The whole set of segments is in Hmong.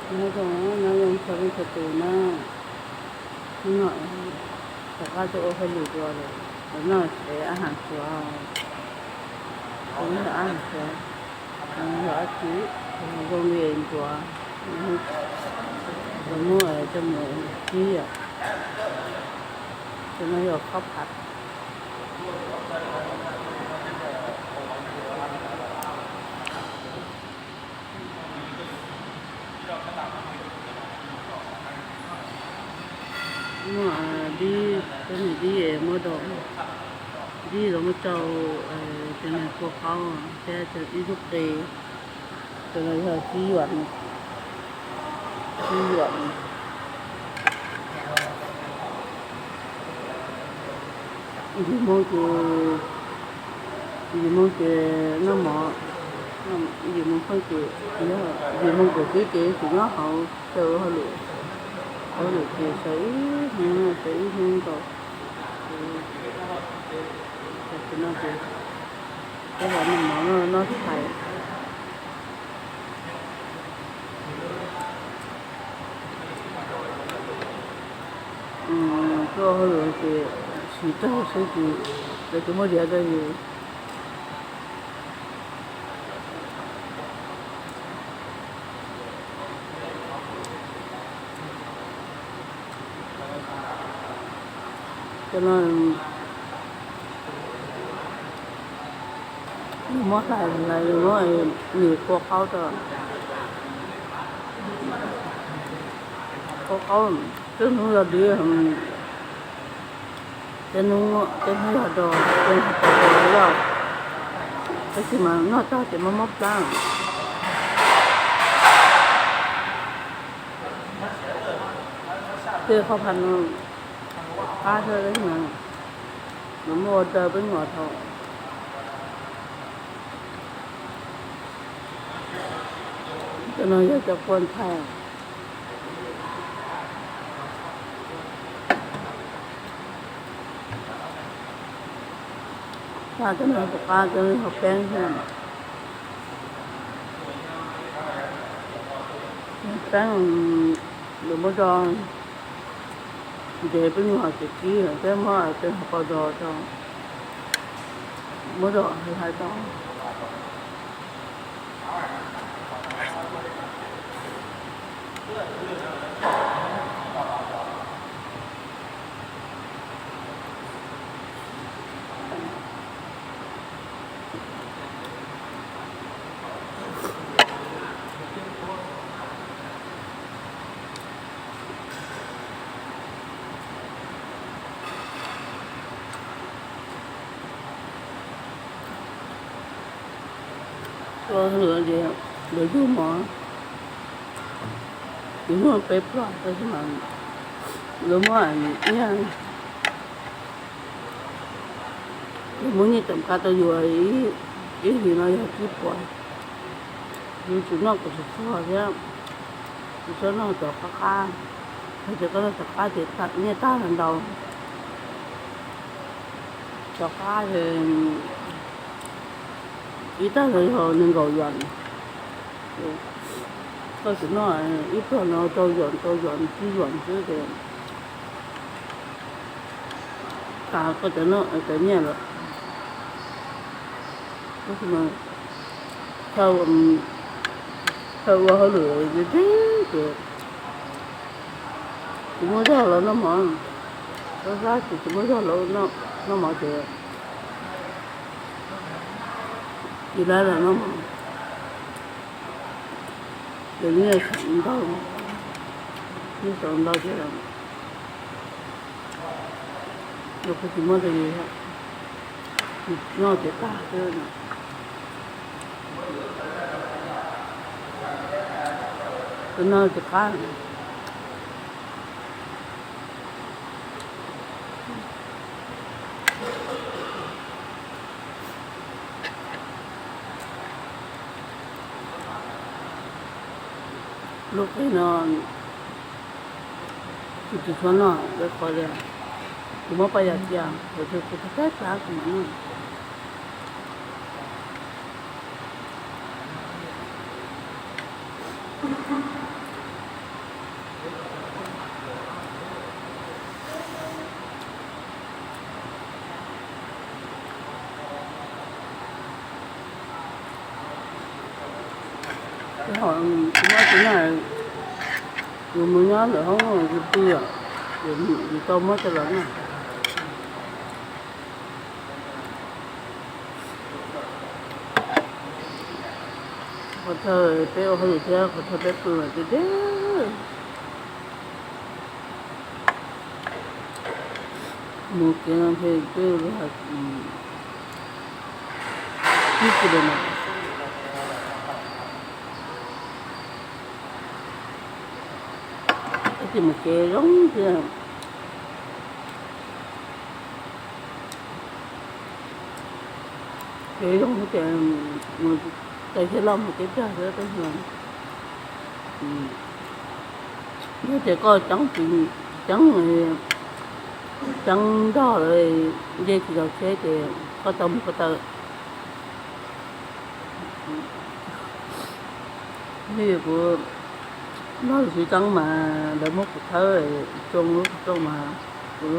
Nyob zoo, nyob zoo txog leej txhua tus na. Hnub no rov qab tuaj ua hauj lwm dua lawm, noj tsev a has suav, yog a has suav, yog a tsi, zoo li ncuav, los muab coj mus kib yom. Cov no yog khob phav. Muaj dib, cov niag dib muab do, dib los muab tsau, cov niag kua qaub thiab cov ib lub qe, cov no yog tsib yuam, tsib yuam. Yim Hmoob ces, yim Hmoob ces noj mov, yim Hmoob pheej ces, yim Hmoob kaum tsib ces tsis nyob hauv, xyaw hauj lwm, hauj lwm ces xyaw ib hnub, xyaw ib hnub nkaus. Tam sim no ces peb los noj mov noj tshais. Tuaj hauj lwm ces siv tsawg xwb ces lawv tsis muab diav rau yus. Cov no yus muab hlais hlais, yus muab nws kua qaub rau, kua qaub, tej hnub yog dib, tej hnub, tej hnub yog do, tej hnub yog do, tab sis mas noj tag ces mob mob plab. Tej qhov phav no qab thiab, tab sis mas nws muaj ua daw peb nyuam thaum. Cov no yog cov kua ntxhais. Cov no puas qab, cov no yog peeb thiab. Peeb, lawv muab do ntev peb nyuag ces kib thiab muab cov hauv paus do rau, muab do hlais tau. Tuaj hauj lwm ces lawv yug mov, yus muaj peb pluag tab sis mas lawv muab, lawv muab nyiaj tawm qab rau yus, ib hlis no yog tsib puas. Yus tsuas noj kom txhua txhua thiab, yus txhob noj cov qab qab, yog tias koj noj cov qab ces nyiaj tag ntau. Cov qab ces ib tag no yog nees nkaum yuam, koj tsuas noj ib pluag no rau yuam, rau yuam, tsib yuam xwb ces tas koj cov noj cov nyiaj lawm. Tab sis mas thaum ua hauj lwm ces tsis muaj zog los noj mov, tab sis tsis muaj zog los noj mov ces tsis laib los noj mov. Ces nyiaj tsis ntau, nyiaj tsis ntau ces yus kuj tsis muab rau yus, noj ces tag xwb. Tus no ces qab. Lub qe no kuv tsis tshua noj, rau qhov tias kuv muab paj yas cia, kuv tsis tau teb plab kuv mam noj. Tsis muaj txiv neej, yus mus nyob ntawm hoob yus pw, yus tau muab coj los na. Qhov chaw peb ua hauj lwm thiab qhov chaw peb pw mas deb deb. Mus kev no ntshe twb ib puas li mas. Ib txhij mus kev zoo tiag. Kev zoo ces mus, tais thiaj loj mus kev cag xwb. Yog tias koj tseeb, tseeb, tseeb nrog lawv nce tsis tau tsheb ces koj tau mus ko taw. Yog kuv nrog txiv tseeb mas lawv muab kuv thawb tsoo lub tsoo mas kuv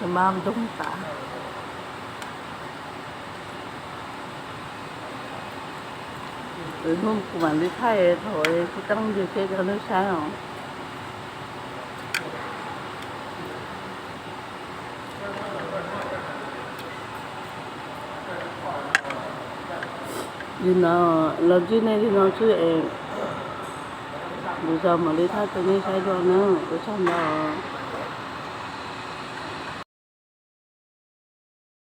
lub mab ntoo tas. Hnub kuv mam li thaij thaum txiv tseeb ncig tsheb rau nej saib os. Li no, los ntsib nej li no xwb es, lwm zaus mam li thaij rau nej saib dua na, ua tsaug ntau.